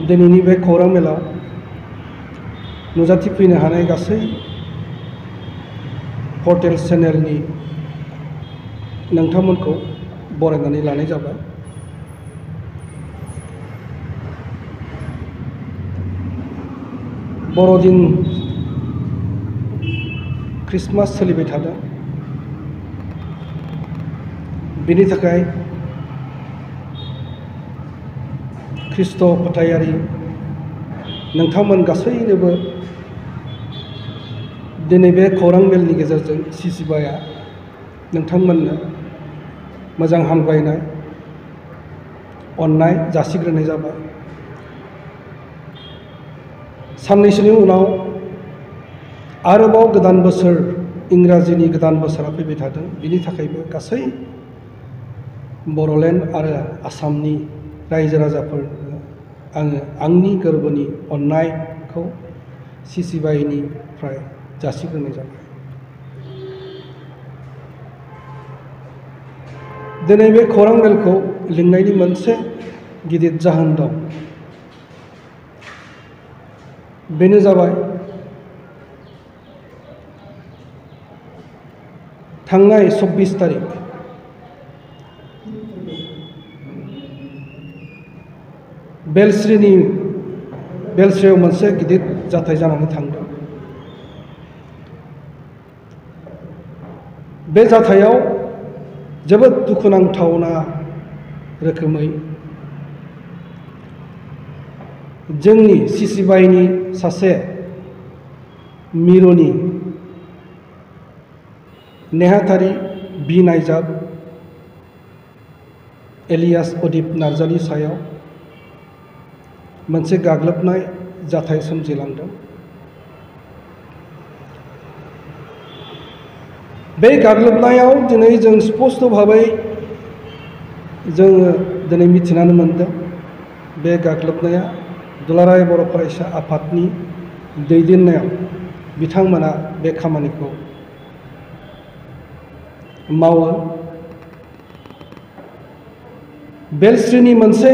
दिनैनि बे खौरां मेलाव नुजाथिफैनो हानाय गासै पर्टेल चेनेलनि नोंथांमोनखौ बरायनानै लानाय जाबाय। बर'दिन ख्रिस्टमास सोलिबाय थादों। बेनि थाखाय ख्रिस्ट' फोथायारि नोंथांमोन गासैनोबो दिनै बे खौरां मेलनि गेजेरजों सिसिबाया नोंथांमोननो मोजां हामलायनाय अननाय जासिग्रोनाय जाबाय। साननैसोनि उनाव आरोबाव गोदान बोसोर इंराजिनि गोदान बोसोरा फैबाय थादों। बिनि थाखायबो गासै बर'लेण्ड आरो आसामनि रायजो राजाफोरनो आङो आंनि गोरबोनि अननायखौ सिसिबाइनिफ्राय जासिग्रोनाय जाबाय। दिनै बे खौरां मेलखौ लिंनायनि मोनसे गिदिर जाहोन दं। बेनो जाबाय थांनाय 24 तारिख बेलस्रियाव मोनसे गिदिर जाथाय जानानै थांदों। बे जाथायाव जोबोद दुखुनांथावना रोखोमै जोंनि सिसिबाइनि सासे मिरुनि नेहाथारि बि नायजाब एलियास अदिप नार्जारिनि सायाव मोनसे गाग्लोबनाय जाथाय सोमजिलांदों। बे गाग्लोबनायाव दिनै जों स्पष्ट भाबै जोङो दिनै मिथिनानै मोनदों। बे गाग्लोबनाया दुलाराय बर' फरायसा आफादनि दैदेननायाव बिथांमोना बे खामानिखौ मावो। बेलस्रिनि मोनसे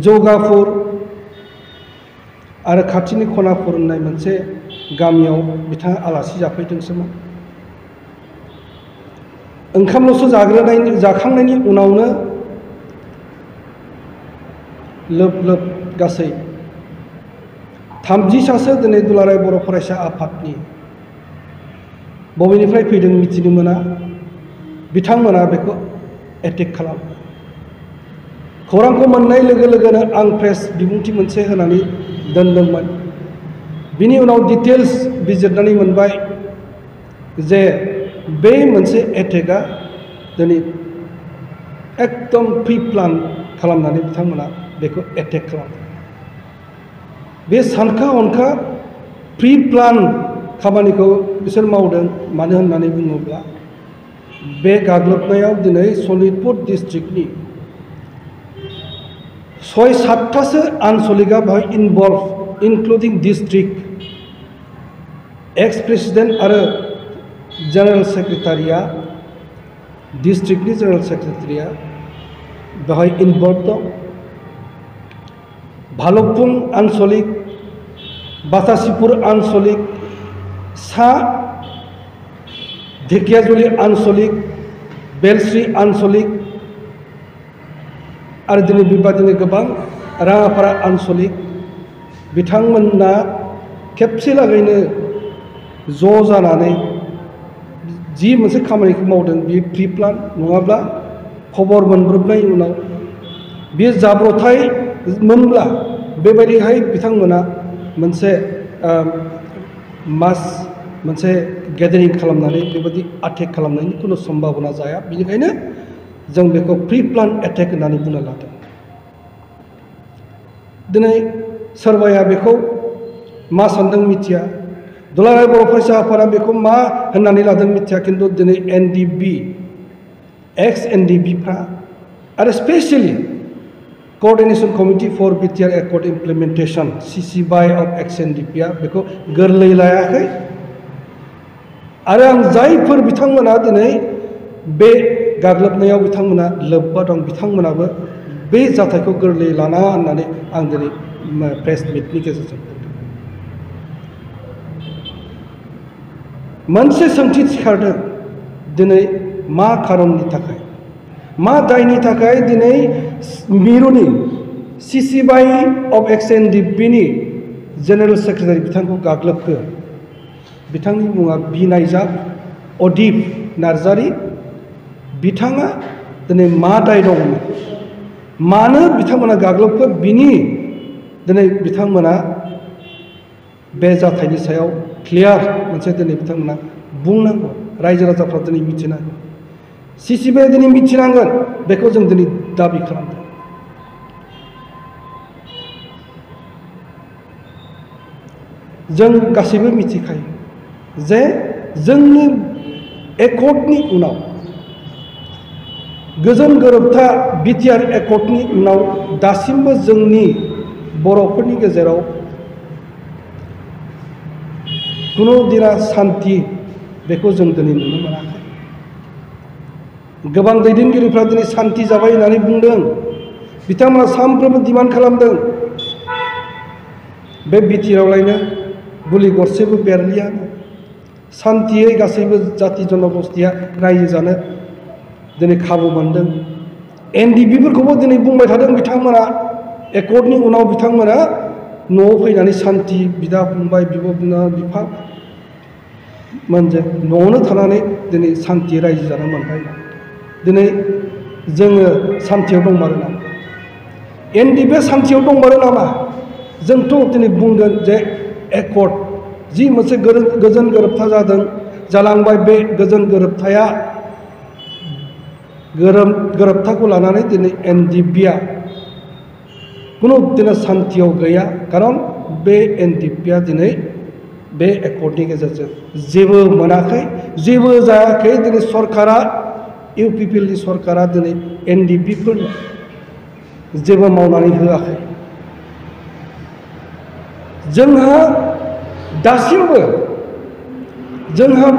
जौगाफुर आरो खाथिनि खनाफुर होननाय मोनसे गामियाव बिथाङा आलासि जाफैदोंसोमोन। ओंखामल'सो जाखांनायनि उनावनो लोब लोब गासै 30 सासो दिनै दुलाराय बर' फरायसा आफादनि बबेनिफ्राय फैदों मिथिनो मोना बिथांमोना बेखौ एटेक खालामो। खौरांखौ मोननाय लोगो लोगोनो आं प्रेस बिबुंथि मोनसे होनानै दोनदोंमोन। बिनि उनाव डिटेल्स बिजिरनानै मोनबाय जे बे मोनसे एटेकआ दिनै एकदम प्रि प्लान खालामनानै बिथांमोना बेखौ एटेक खालामदों। बे सानखा हनखा प्रि प्लान खामानिखौ बिसोर मावदों। मानो होननानै बुङोब्ला बे गाग्लोबनायाव दिनै सनितपुर डिस्ट्रिक्टनि 6-7थासो आनसलिकआ बेवहाय इनभल्भ इनक्लुडिं डिस्ट्रिक्ट एक्स प्रेसिडेन्ट आरो जेनेरेल सेक्रेटारिया डिस्ट्रिक्टनि जेनेरेल सेक्रेटारिया बेवहाय इनभल्भ दं। भालुकपुं आनसलिक, बातासिपुर आनसलिक, सा धेकियाजुलि आनसलिक, बेलस्रि आनसलिक आरो दिनै बेबादिनो गोबां राङापारा आनसलिक बिथांमोना खेबसे लागैनो ज' जानानै जि मोनसे खामानिखौ मावदों बेयो प्रि प्लान नङाब्ला खबर मोनब्रबनायनि उनाव बेयो जाब्रथाय मोनब्ला बेबायदिहाय बिथांमोना मोनसे मास मोनसे गेदारिं खालामनानै बेबायदि एटेक खालामनायनि खुनु सम्भाबना जाया। बेनिखायनो जों बेखौ प्रि प्लान एटेक होननानै बुंनो लादों। दिनै सोरबाया बेखौ मा सानदों मिथिया, दुलाराय बर' फरायसा आफादा बेखौ मा होननानै लादों मिथिया, खिन्थु दिनै एनडिबि एक्स एनडिबिफ्रा आरो specially coordination committee for BTR accord implementation CCBI of ex एनडिपिआ बेखौ गोरलै लायाखै। आरो आं जायफोर बिथांमोना दिनै बे गाग्लोबनायाव बिथांमोना लोब्बा दं, बिथांमोनाबो बे जाथायखौ गोरलैयै लानाङा होननानै आं दिनै प्रेस मिटनि गेजेरजों मोनसे सोंथि सिखारदों दिनै मा खारननि थाखाय, मा दायनि थाखाय दिनै मिरुनि सिसिबाइ अफ एक्स-एन-डि-पिनि जेनेरेल सेक्रेटारि बिथांखौ गाग्लोबखो। बिथांनि मुङा बिनायजाब अदिप नार्जारी। बिथाङा दिनै मा दाय दंमोन, मानो बिथांमोना गाग्लोबखो, बिनि दिनै बिथांमोना बे जाथायनि सायाव क्लियार मोनसे दिनै बिथांमोना बुंनांगौ। रायजो राजाफ्रा दिनै मिथिनांगौ, सिसिबिआ दिनै मिथिनांगोन। बेखौ जों दिनै दाबि खालामदों। जों गासैबो मिथिखायो जे जोंनि एकर्डनि उनाव, गोजोन गोरोबथा बिटिआर एकर्डनि उनाव दासिमबो जोंनि बर'फोरनि गेजेराव खुनु दिना सान्थि बेखौ जों दिनै नुनो मोनाखै। गोबां दैदेनगिरिफ्रा दिनै सान्थि जाबाय होननानै बुंदों। बिथांमोना सानफ्रोमबो डिमान्ड खालामदों बे बिटिआरआवलायनो गुलि गरसेबो बेरलिया, सान्थियै गासैबो जाति जनगोष्ठिया रायजो जानो दिनै खाबु मोनदों। एनडिपिफोरखौबो दिनै बुंबाय थादों बिथांमोना एकर्डनि उनाव बिथांमोना न'आव फैनानै सान्थि, बिदा फंबाय, बिब' बिनानाव, बिफा मोनजों न'आवनो थानानै दिनै सान्थि रायजो जानो मोनबाय। दिनै जोङो सान्थियाव दंमारो नामा? एनडिपिआ सान्थियाव दंमारो नामा? जोंथ' दिनै बुंगोन जे एकर्ड जि मोनसे गोजोन गोरोबथा जालांबाय, बे गोजोन गोरोबथाया गोरोबथाखौ लानानै दिनै एनडिपिआ खुनु दिनै सान्थियाव गैया। खारन बे एनडिपिआ दिनै बे एकर्डनि गेजेरजों जेबो मोनाखै, जेबो जायाखै। दिनै सरकारा, इउपिपिएलनि सरकारा दिनै एनडिपिफोरनो जेबो मावनानै होआखै। जोंहा दासिमबो जोंहा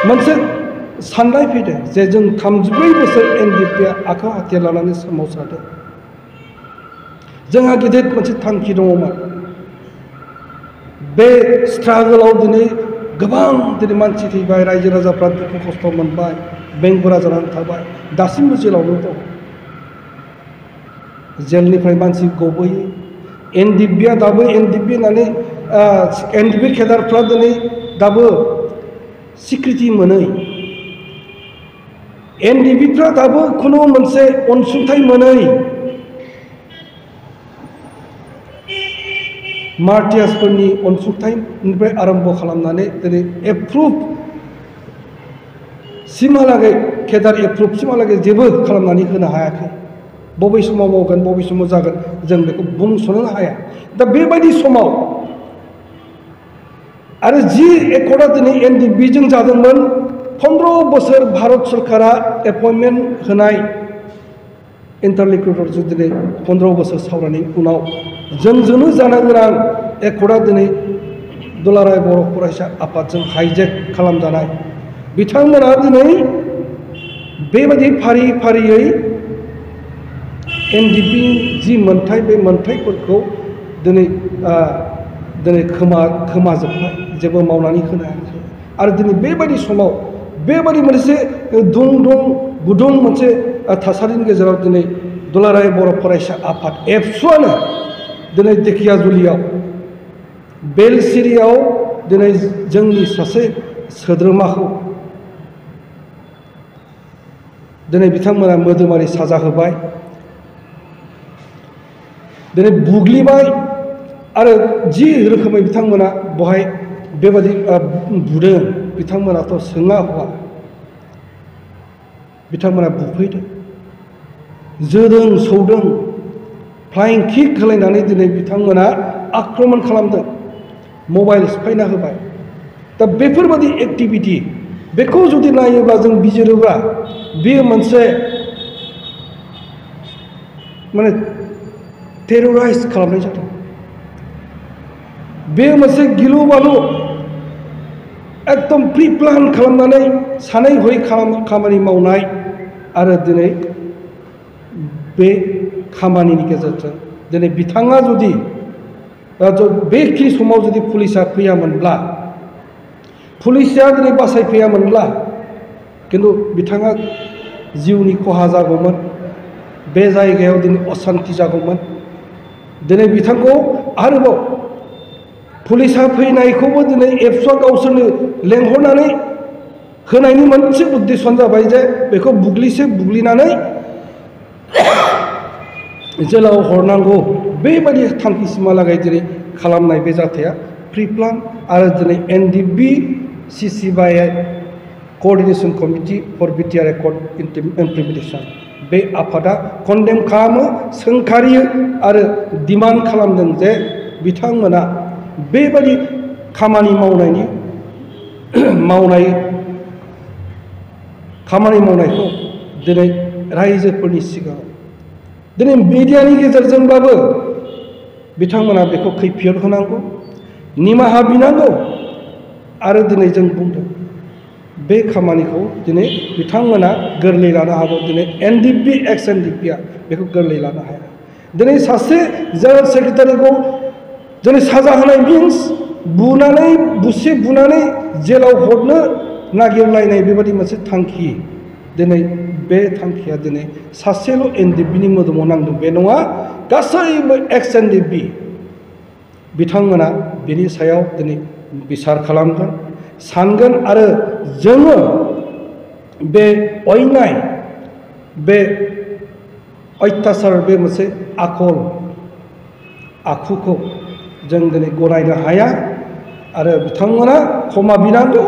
मोनसे साननाय फैदों जे जों 34 बोसोर एनडिपिआ आखाइ हाथियार लानानै सोमावसारदों। जोंहा गिदिर मोनसे थांखि दङमोन। बे स्ट्रागोलाव दिनै गोबां दिनै मानसि थैबाय, रायजो राजाफ्रा दुखु खस्थ' मोनबाय, बेंगुरा जानानै थाबाय, दासिमबो जेलावनो दं। जेलनिफ्राय मानसि गबोयो। एनडिपिआ दाबो एनडिपि होननानै एनडिपि केडारफ्रा दिनै दाबो स्वीकृति मोनै, एनडिपिफ्रा दाबो खुनु मोनसे अनसुंथाइ मोनै, मार्टियार्सफोरनि अनसुंथाइनिफ्राय आरम्भ खालामनानै दिनै एप्रुभ सिमहालागै, केडार एप्रुभ सिमहालागै जेबो खालामनानै होनो हायाखै। बबे समाव मावगोन, बबे समाव जागोन, जों बेखौ बुंस'नो हाया। दा बेबायदि समाव आरो जि एकर्डआ दिनै एनडिपिजों जादोंमोन, 15 बोसोर भारत सरकारा एपइन्टमेन्ट होनाय इन्टारल'कुटरजों दिनै 15 बोसोर सावरायनायनि उनाव जोंजोंनो जानो गोनां एकर्डआ दिनै दुलाराय बर' फरायसा आफादजों हाइजेक खालामजानाय। बिथांमोना दिनै बेबायदि फारि फारियै एनडिपि जि मोन्थाय, बे मोन्थायफोरखौ दिनै खोमाजोब्बाय, जेबो मावनानै होनो हायाखै। आरो दिनै बेबायदि समाव बेबायदि मोनसे गुदुं मोनसे थासारिनि गेजेराव दिनै दुलाराय बर' फरायसा आफाद एबसुआनो दिनै धेकियाजुलियाव बेलसिरियाव दिनै जोंनि सासे सोद्रोमाखौ दिनै बिथांमोना मोदोमारि साजा होबाय, दिनै बुग्लिबाय। आरो जि रोखोमै बिथांमोना बहाय बेबायदि बुदों, बिथांमोनाथ' सोङा हवा, बिथांमोना बुफैदों, जोदों सौदों, फ्लाइं किक होलायनानै दिनै बिथांमोना आक्रमन खालामदों, मबाइल सिफायना होबाय। दा बेफोरबायदि एक्टिभिटि, बेखौ जुदि नायोब्ला, जों बिजिरोब्ला, बेयो मोनसे माने टेरराइज खालामनाय जादों। बेयो मोनसे गिलु बालु एकदम प्रि प्लान खालामनानै सानै हयै खामानि मावनाय आरो दिनै बे खामानिनि गेजेरजों दिनै बिथाङा जुदि बेखिनि समाव जुदि पुलिसा फैयामोनब्ला पुलिसा दिनै बासायफैयामोनब्ला किन्तु बिथाङा जिउनि खहा जागौमोन बे जायगायाव दिनै असान्ति जागौमोन दिनै बिथांखौ आरोबाव पुलिसा फैनायखौबो दिनै एबसुआ गावसोरनो लेंहरनानै होनायनि मोनसे उद्देश्यआनो जाबाय जे बेखौ बुग्लिनानै जेलाव हरनांगौ बेबायदि थांखिसिमहालागै दिनै खालामनाय बे जाथाया प्रि प्लान आरो दिनै NDB CCBI coordination committee for BTR accord implementation बे आफादा कन्डेम खालामो सोंखारियो आरो डिमान्ड खालामदों जे बिथांमोना बेबायदि खामानि मावनायखौ दिनै रायजोफोरनि सिगाङाव दिनै मिडियानि गेजेरजोंब्लाबो बिथांमोना बेखौ खैफोद होनांगौ निमाहा बिनांगौ आरो दिनै जों बुंदों बे खामानिखौ दिनै बिथांमोना गोरलै लानो हागौ दिनै एनडिबि एक्स एनडिपिआ बेखौ गोरलै लानो हाया दिनै सासे जेनेरेल सेक्रेटारिखौ दिनै साजा होनाय मिन्स बुनानै जेलाव हरनो नागिरलायनाय बेबायदि मोनसे थांखि दिनै बे थांखिया दिनै सासेल' एनडिबिनि मोदोमाव नांदों बे नङा गासैबो एक्स एनडिबि बिथांमोना बेनि सायाव दिनै बिसार खालामगोन सानगोन आरो जोङो बे अयनाय बे अत्याचार बे मोनसे आखुखौ जों दिनै गनायनो हाया आरो बिथांमोना क्षमा बिनांगौ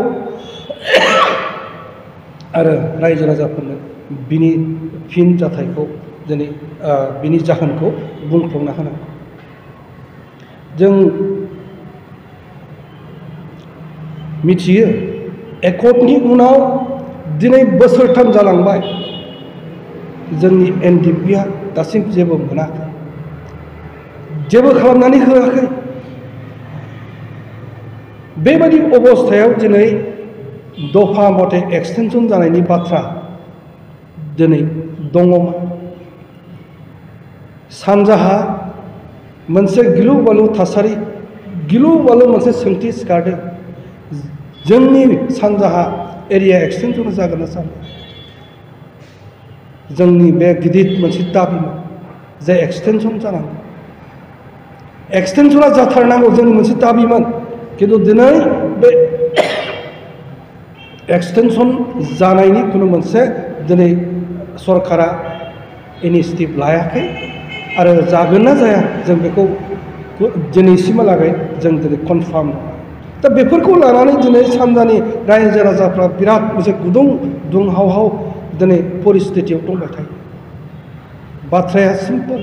आरो रायजो राजाफोरनो बिनि फिन जाथायखौ दिनै बिनि जाहोनखौ बुंफ्लंना होनांगौ जों मिथियो एकर्डनि उनाव दिनै बोसोरथाम जालांबाय जोंनि एनडिबिआ दासिम जेबो मोनाखै जेबो खालामनानै होआखै बेबायदि अबस्थायाव दिनै दफा मथे एक्सटेनसन जानायनि बाथ्रा दिनै दङमोन सानजाहा मोनसे गिलु बालु थासारि गिलु बालु मोनसे सोंथि सिखारदों जोंनि सानजाहा एरिया एक्सटेनसन जागोन ना जाया जोंनि बे गिदिर मोनसे दाबिमोन जे एक्सटेनसन जानांगौ एक्सटेनसना जाथारनांगौ जोंनि मोनसे दाबिमोन किन्तु दिनै बे एक्सटेनसन जानायनि खुनु मोनसे दिनै सरकारा इनिसियेटिभ लायाखै आरो जागोन ना जाया जों बेखौ दिनैसिमहालागै जों दिनै कनफार्म दा बेफोरखौ लानानै दिनै सानजानि रायजो राजाफ्रा बिराद मोनसे गुदुं दुंहावहाव दिनै परिस्थितियाव दंबाय थायो बाथ्राया सिम्पोल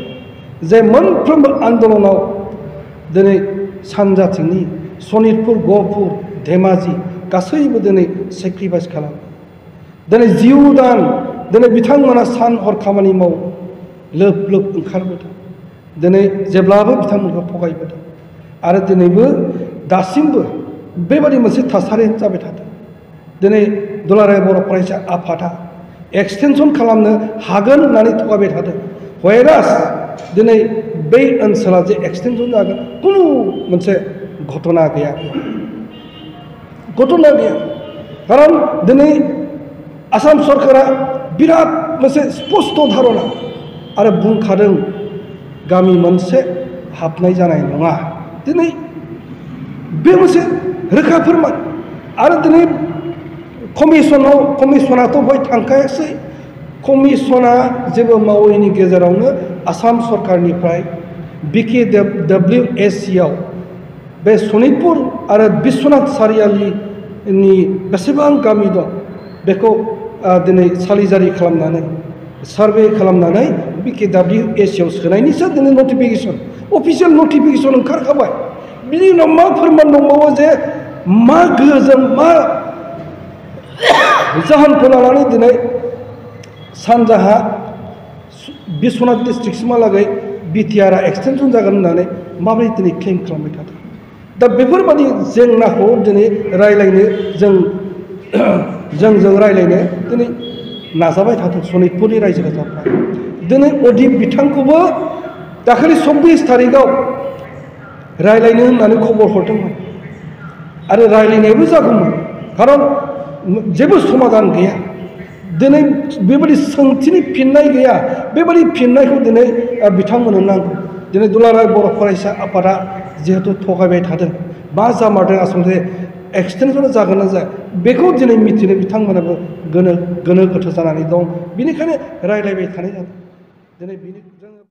जे मोनफ्रोमबो आन्दलनाव दिनै सानजाथिंनि सनितपुर गहपुर धेमाजि गासैबो दिनै सेक्रिफाइस खालामो दिनै जिउ दान दिनै बिथांमोना सान हर खामानि मावो लोब लोब ओंखारबोदों दिनै जेब्लाबो बिथांमोनखौ थगायबोदों आरो दिनैबो दासिमबो बेबादि मोनसे थासारि जाबाय थादों दिनै दुलाराय बर' फरायसा आफादा एक्सटेनसन खालामनो हागोन होननानै थगायबाय थादों व्हेरास दिनै बै ओनसोला जे एक्सटेनसन जागोन खुनु मोनसे घटना गैया खारन दिनै आसाम सरकारा बिराद मोनसे स्पष्ट धारना आरो बुंखादों गामि मोनसे हाबनाय जानाय नङा दिनै बे मोनसे रोखा फोरमान आरो दिनै कमिसनाथ' बय थांखायासै कमिसना जेबो मावैनि गेजेरावनो आसाम सरकारनिफ्राय BKWSC आव बे सनितपुर आरो बिश्वनाथ सारियालिनि बेसेबां गामि दं बेखौ दिनै सालिजारि खालामनानै सार्भे खालामनानै BKWSC आव सोनायनिसो दिनै नटिफिकेसन अफिसियेल नटिफिकेसन ओंखारखाबाय बिनि उनाव मा फोरमान दंबावो जे मा गोहोजों मा जाहोनखौ लानानै दिनै सानजाहा बिश्वनाथ डिस्ट्रिक्टसिमहालागै बिटिआरआ एक्सटेनसन जागोन होननानै माबोरै दिनै क्लेम खालामबाय थादों दा बेफोरबादि जेंनाखौ दिनै रायलायनो जोंजों रायलायनो दिनै नाजाबाय थादों सनितपुरनि रायजो राजाफ्रा दिनै अदिप बिथांखौबो दाखालि 24 तारिखआव रायलायनो होननानै खबर हरदोंमोन आरो रायलायनायबो जागौमोन खारन जेबो समाधान गैया दिनै बेबायदि सोंथिनि फिननाय गैया बेबायदि फिननायखौ दिनै बिथांमोननो नांगौ दिनै दुलाराय बर' फरायसा आफादा जिहेतु थगायबाय थादों मा जामारदों आसलथे एक्सटेनसन जागोन ना जाया बेखौ दिनै मिथिनो बिथांमोनाबो गोनो गोथो जानानै दं बेनिखायनो रायलायबाय थानाय जादों दिनै जोङो